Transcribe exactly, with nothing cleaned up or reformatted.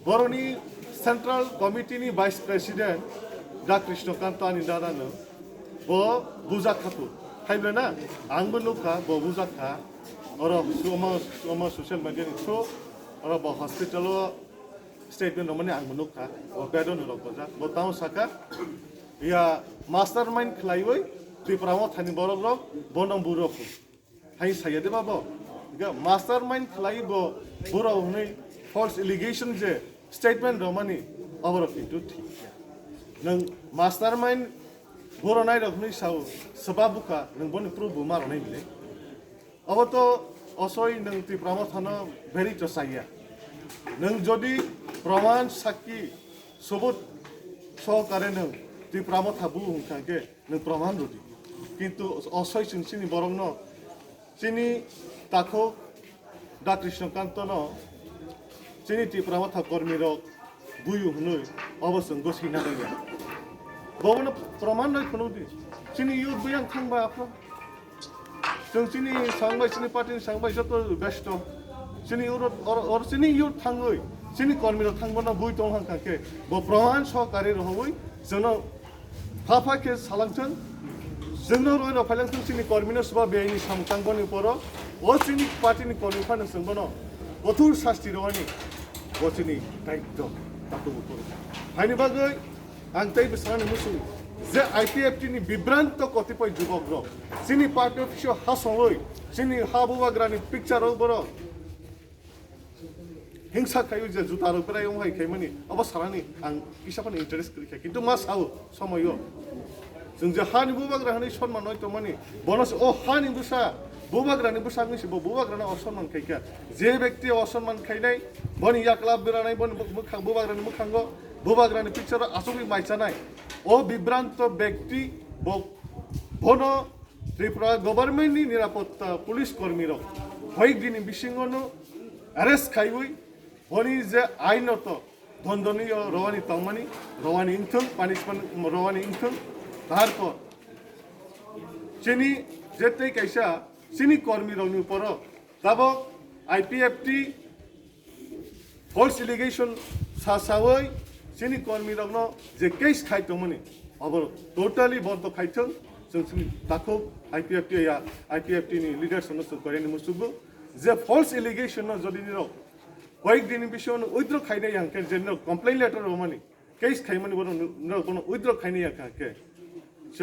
Boroni Central Committee ni Vice President Da Krishna Kanto ani dada no bo bujak kha tu. Hai bwle na, ang bo nukha bo bujak kha. Oro omo, omo social media ni through oro bo hospital o statement romani ang bo nukha. Bo bed o rok bojak. Bo tamo saka ya mastermind khlaiwi Tipra Motha ni borok rok bono buro phu. Hai saya de babo. Ga mastermind khlai bo buro hwnwi false allegation je statement romani oborok kintu thik ya. Nwng mastermind buro nai rok hwnwi sao, swba bukha nwng boni proof bo ma rwnai bile. Obo to osoi nwng Tipra Motha no beri to saya. Nwng jodi proman sakki subut sohokare nwng Tipra Motha bu hwnkha khe nwng proman rwdi. Kintu osoi chwng chini borokno, chini takhuk Da Krishna Kanto no, chini Tipra Motha kormi rok buyu hwnwi obo chwng gosina rwya. Bobono proman rwi phunukdi. Chini youth buyang thangba aphro. Chwng chini sangbai, chini party ni sangbai joto besto. Chini youth or, or chini youth thangwi, chini kormi rok thangbono bui tong hang kha khe, bo proman sohokare rohoi chwngno pha pha khe salangthwng, chwngno roi rok phailangthwng, chini kormi no swba beyai ni samung tangboni poro, o chini party ni kormi phano chwng bono kothor sasti rwani, bo chini daitto, daitto bo poro. Haini bagwi ang tei bwskango muchung je I P F T ni bibranto kotipoi jubok rok chini party office o hasongwi chini ha bubagrani picture rok borok hingsa khayu je juta rok berai wng hai khaimani obo sanani ang kisa phano interest kwrwi kha, kintu ma sao somoyo chwng je hani bubagra hani sonman noi tongmani bono se o hani bwsa bubagrani bwsa wngwi se bo bubagrano osonman khaikha, je bekti osonman khainai boni yakla beranai boni bwkhang bubagrani mwkhango bubagrani picture o achugwi maichanai o bibranto bekti bo bono Tripura government ni nirapotta police kormi rok hoik dini bisingo no arrest khaiwi boni je ainoto dondoniyo rowani tongmani rowani wngthwng punishment rowani wngthwng tarpor chini je tei kaisa chini kormi rokni uporo tabok I P F T false allegation sa sawi chini kormi rokno je case khai tongmani abo totally bondo khaithwng chwng chini takhuk I P F T ya I P F T ni leaders no chwng koirani musugo je false allegation no jodi nirok koyek din ni bisingo withdraw khainai hangkhe je nirok complaint letter romani case khaimani bono nirok bono withdraw khainai hangkhe